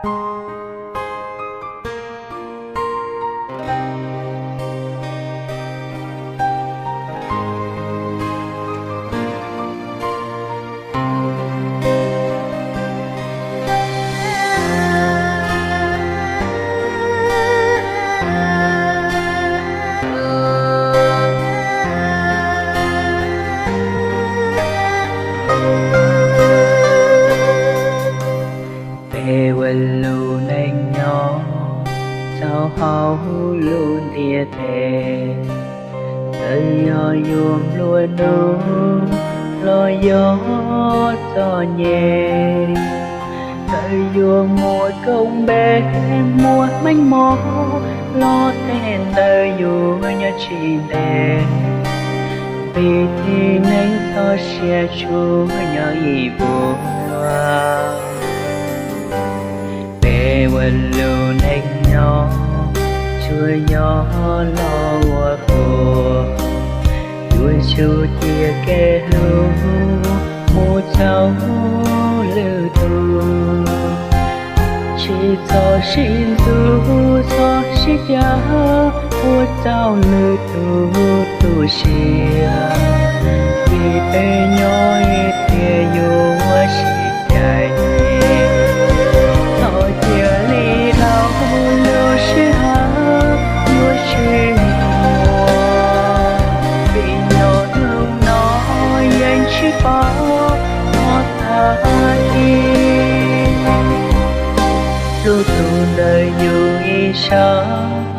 Peb ua lub neej nyob txaus hauv lub ntiaj teb, txawm yog yuav nplua nuj los yog txom nyem, txawm yuav muaj koob npe muaj meej mom los tej ntawd yuav nyob tsis ntev, vim tib neeg txoj sia tsuas nyob ib vuag. Peb ua lub neej nyob tsuas yog los ua quas, yuav tsum cia kev hlub mus txog lwm tus, tsis txhob sib ntxub txhob sib cav, ua tau lwm tus tu siab, vim peb nyob ib tiam yuav sib cais. Txhob cia li dhau lub sij hawm yuav tsis muaj, vim nyob hnub no yeej tsis paub tag kis. Lub tus ntawm yus ib sab,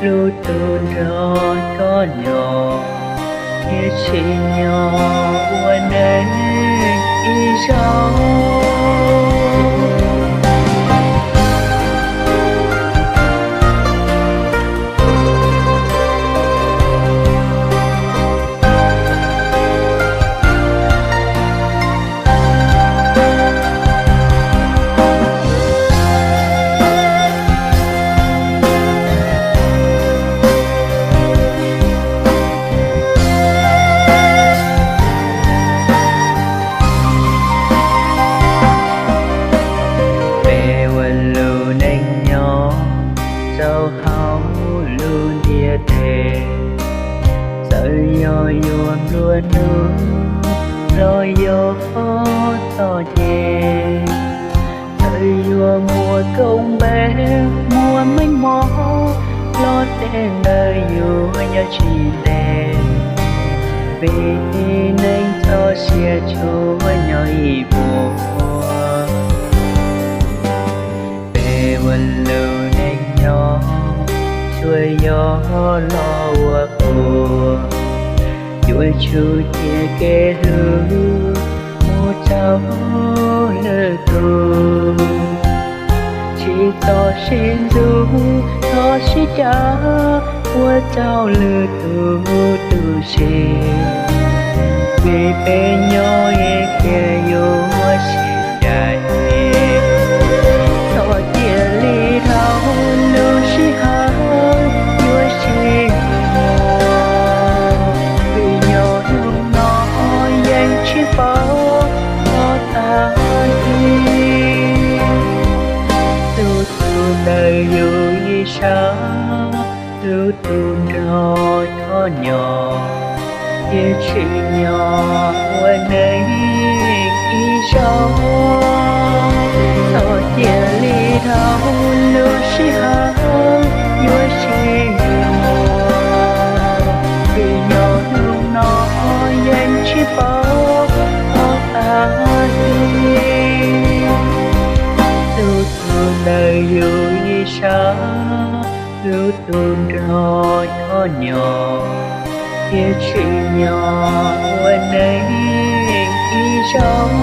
lub tus nrog koj nyob, thiaj tsim nyog ua neej ib zaug. Peb ua lub neej nyob txaus hauv lub ntiaj teb, txawm yog yuav nplua nuj los yog txom nyem, txawm yuav muaj koob npe muaj meej mom los tej ntawd yuav nyob tsis ntev, vim tib neeg txoj sia tsuas nyob ib vuag. Peb ua lub neej nyob tsuas yog los ua quas, yuav tsum cia kev hlub mus txog lwm tus, tsis txhob sib ntxub txhob sib cav, ua tau lwm tus tu siab, vim peb nyob ib tiam yuav sib cais. Txhob cia li dhau lub sij hawm yuav tsis muaj, vim nyob hnub no yeej tsis paub tag kis. Lub tus ntawm yus ib sab, lub tus nrog koj nyob, thiaj tsim nyog ua neej ib zaug. Txhob cia li dhau lub sij hawm yuav tsis muaj, vim nyob hnub no yeej tsis paub tag kis. Lub tus ntawm yus ib sab, lub tus nrog koj nyob, thiaj tsim nyog ua neej ib zaug.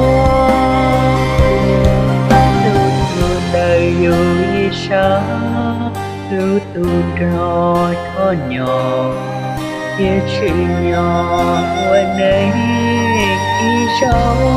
Lub tus ntawm yus ib sab, lub tus nrog koj nyob, thiaj tsim nyog ua neej ib zaug.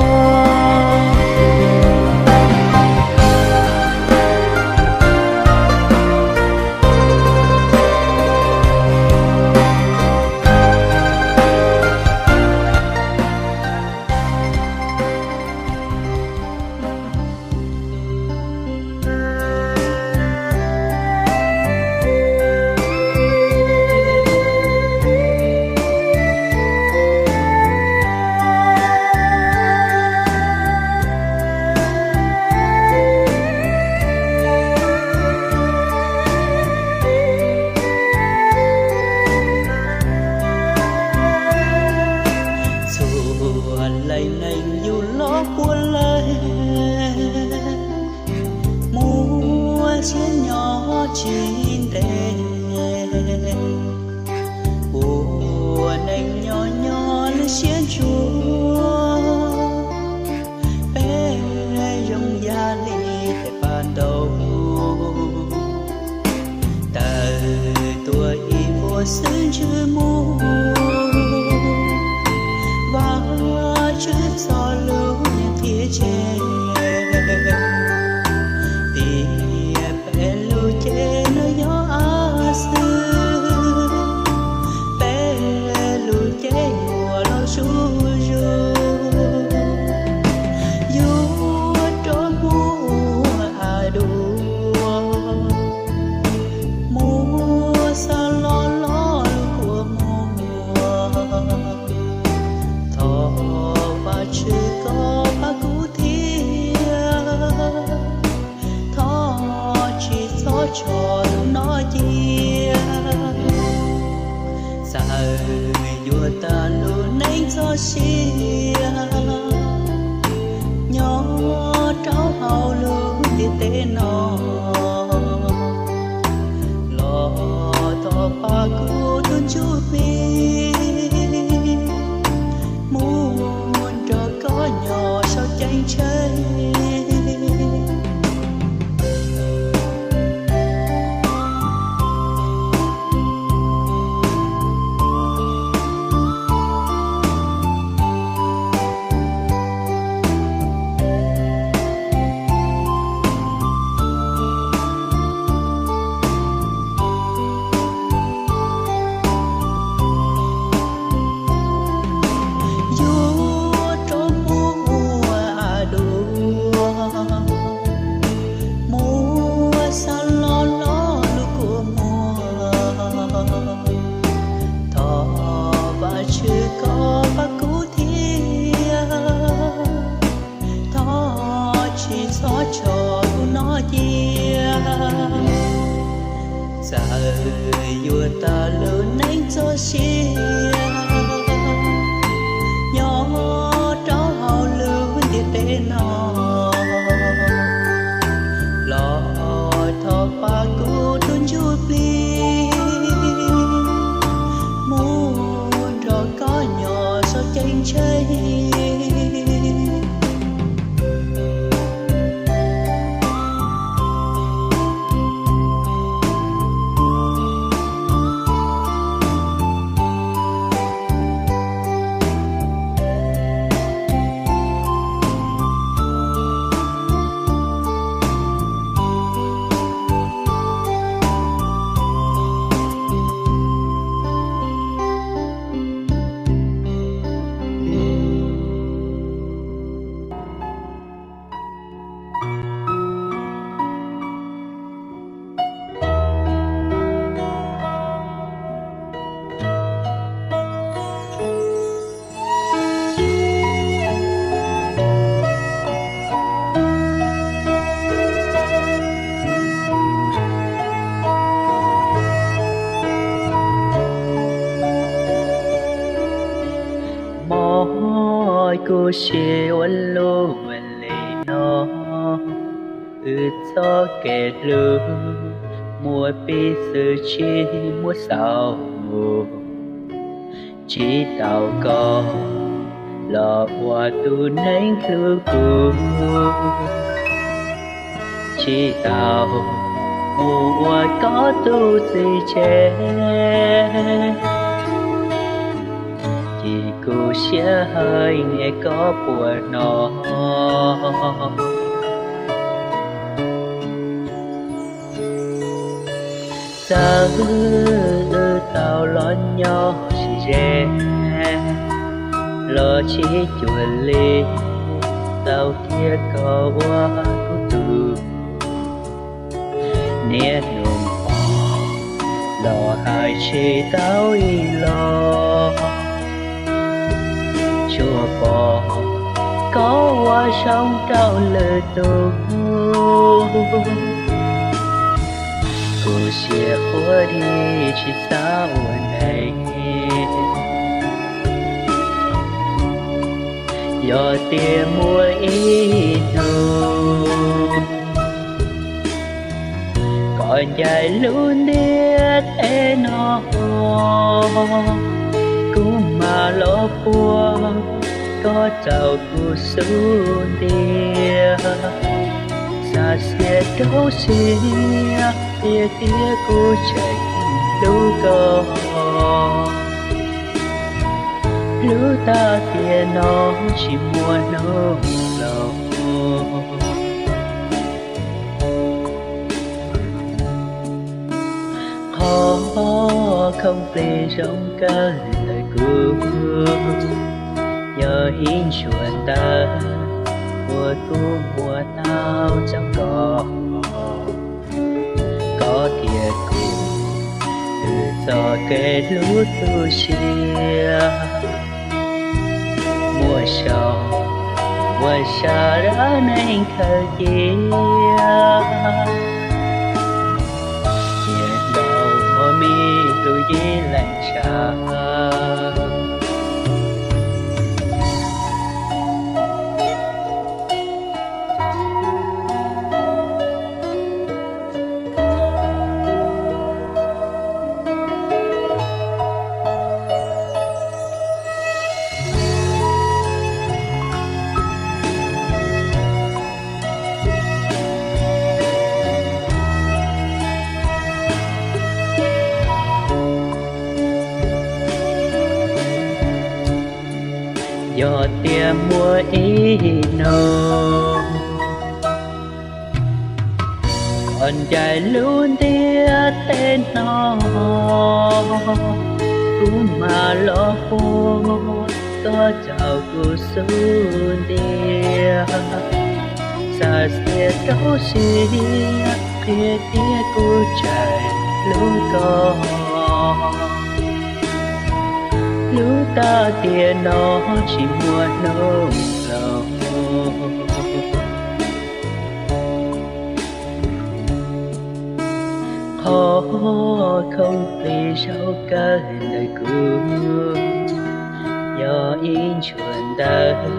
siab nyob tsis ntev, ua neej nyob nyob lub siab ntsuag, peb zoo yam li paj ntaub, tawm tuaj ib vuag xwb ntswg mus, Vajtswv txoj lus tiag tseg, tias peb lub cev no yog av xwb, peb lub cev yuav los zuj zus, yuav rov mus ua a dua, mus xa los los lub kua muag. Thov Vajtswv koj pab kuv thiab, thov tsis txhob tso tus no cia, txawm yuav tag lub neej txoj sia, nyob rau hauv lub ntiaj teb no, los thov pab kuv tus ntsuj plig, mus nrog koj nyob saum ceeb tsheej. Yuav rov mus ua a dua, mus xa los los lub kua muag. Thov Vajtswv koj pab kuv thiab, thov tsis txhob tso tus no cia, txawm yuav tag lub neej txoj sia, nyob rau hauv lub ntiaj teb no, los thov pab kuv tus ntsuj plig, mus nrog koj nyob saum ceeb tsheej. Mob kuv siab ua luaj li no, wb txoj kev hlub muaj piv txwv tsis muaj xaus. Tsis tau koj los ua tus neeg hlub kuv, tsis tau mus ua koj tus txiv tsev, ces kuv siab heev es koj puas hnov. Txawm wb tau los nyob sib ze, los tsis cuag li tau kiag koj ua kuv tug. Niaj hnub los hais tsis tau ib los, tsuas pom koj ua zoo rau lwm tus. Kuv siab quaj dig tsis xav ua neeg, yog tias muaj ib hnub Ncaim lub ntiaj teb no, kuv mam los puag koj rau kuv xub ntiag. Xav xiav rau siab, qhia tias kuv tseem hlub koj. Hlub tag tiam no tsis muaj hnub laus. Qhov khoom plig zoo kawg ntawm kuv, yog ib ntsuas ntawv uas kuv muab tau rau koj. Koj thiab kuv, wb txoj kev hlub tu siab, muaj sau ua sa dab neeg khaws cia, cia ntaus ua me tus yib leeg tshav. Yog tias muaj ib hnub koj ncaim lub ntiaj teb no, kuv mam los puag koj rau kuv xub ntiag. Xav xiav rau siab, qhia tias kuv tseem hlub koj. Hlub tag tiam no tsis muaj hnub laus. Qhov khoom plig zoo kawg ntawm kuv, yog ib ntsuas ntawv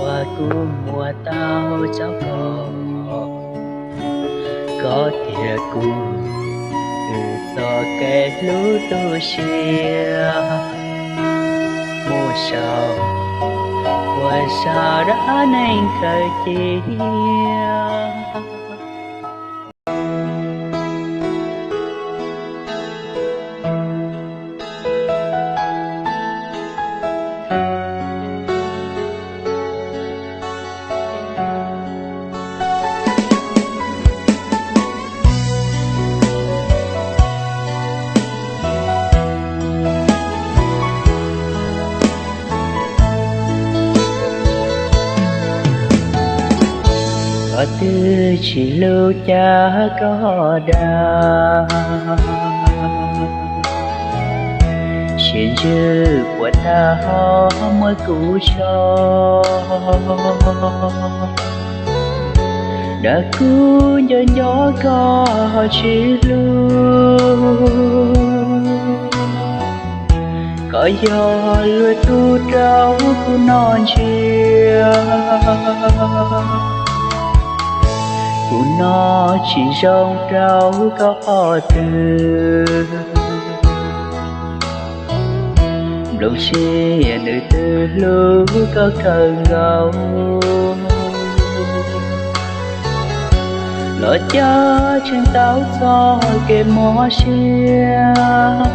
uas kuv muab tau rau koj. Koj thiab kuv, wb txoj kev hlub tu siab, muaj sau ua sa dab neeg khaws cia. Koj twb tsis hlub cas koj dag, siv ntsws puas tag ho muab kuv tso. Dag kuv nco nco koj ho tsis hlub. Koj yog luag tug rau kuv noj ntsia. Kuv noj tsis zoo rau koj qhov twg. Nplooj siab nws twb hlub koj kawg nkaus, los cas tseem tau txoj kev mob siab.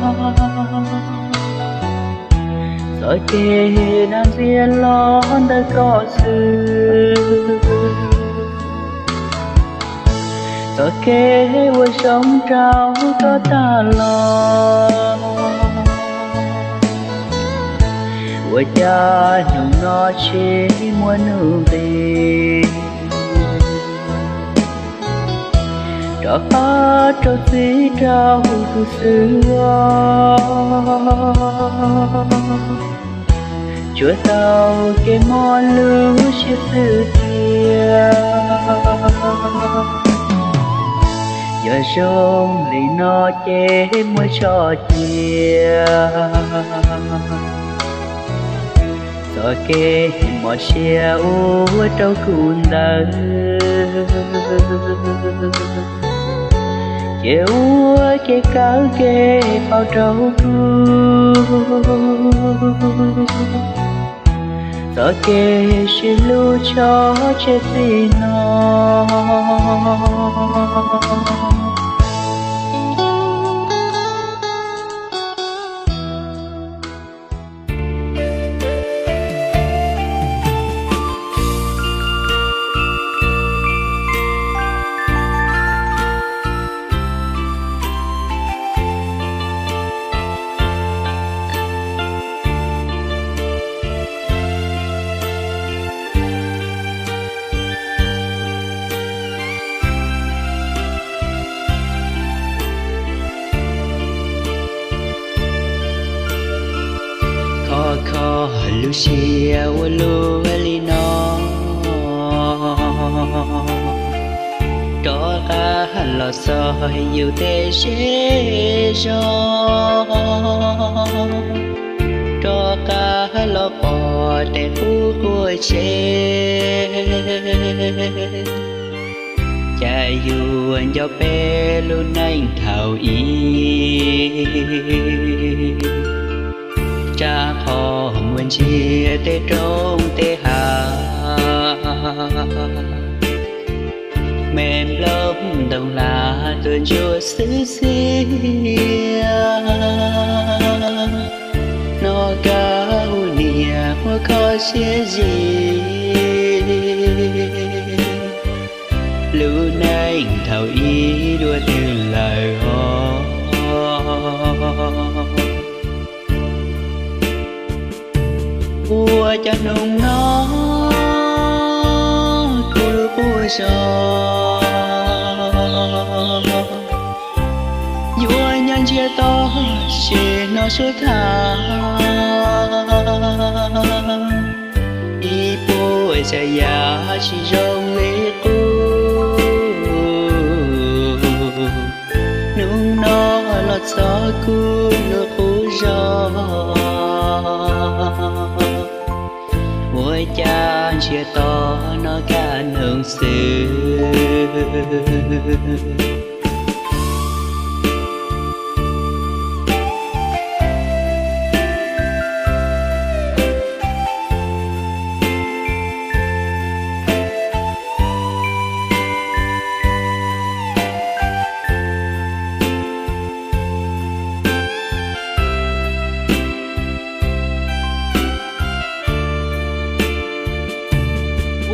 Txoj kev dag ntxias los ntawm koj xwb. Txoj kev ua zoo rau koj tag los, ua cas hnub no tsis muaj nuj nqis. Rov qab rau txim rau kuv xwb os. Tsuas tau kev mob lub siab xwb tiag. Yog zoo li no ces muab tso cia. Txoj kev mob siab ua rau kuv ntawd, Ces ua kev kawm kev paub rau kuv txoj kev sib hlub tso tseg txij no. Khov kho lub siab ua luaj li no, rov qab los txog yus tej zej zog, rov qab los pom tej qub quav tsev. Cas yuav nco peb lub neej thaum ub, rau qhov muaj ntsia tej roob tej hav, me nplooj ntoo hla tuaj ntsuab xwb xiab. Hnov kab hu niam ua kho siab zim, lub neej thaum ub dua twg lawm os. Ua cas hnub no kuv lub qub zog yuav nyob ntsiag to tsis hnov suab tham, ib puas tsav yam tsis zoo li qub. Hnub no los txog kuv lub qub zog, ua cas ntsiag to hnov kab noog xwb.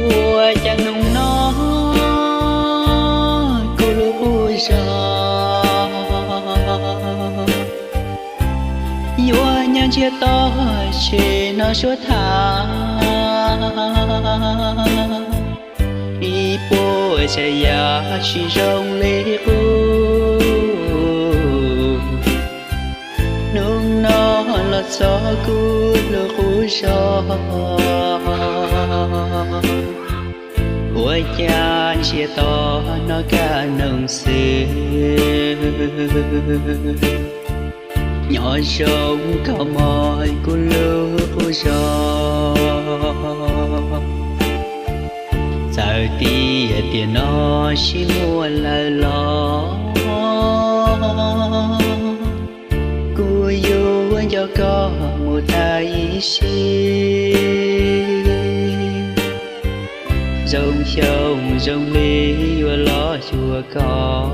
Ua cas hnub no kuv lub qub zog yuav nyob ntsiag to tsis hnov suab tham, ib puas tsav yam tsis zoo li qub. Hnub no los txog kuv lub qub zog, ua cas ntsiag to hnov kab noog xwb. Nyob zoo koj mog kuv lub qub zog, txawm tias tiam no sib muaj lawm los kuv yuav nco koj mus tas ib sim. Zoo xyoo zoo li yuav los xyuas koj,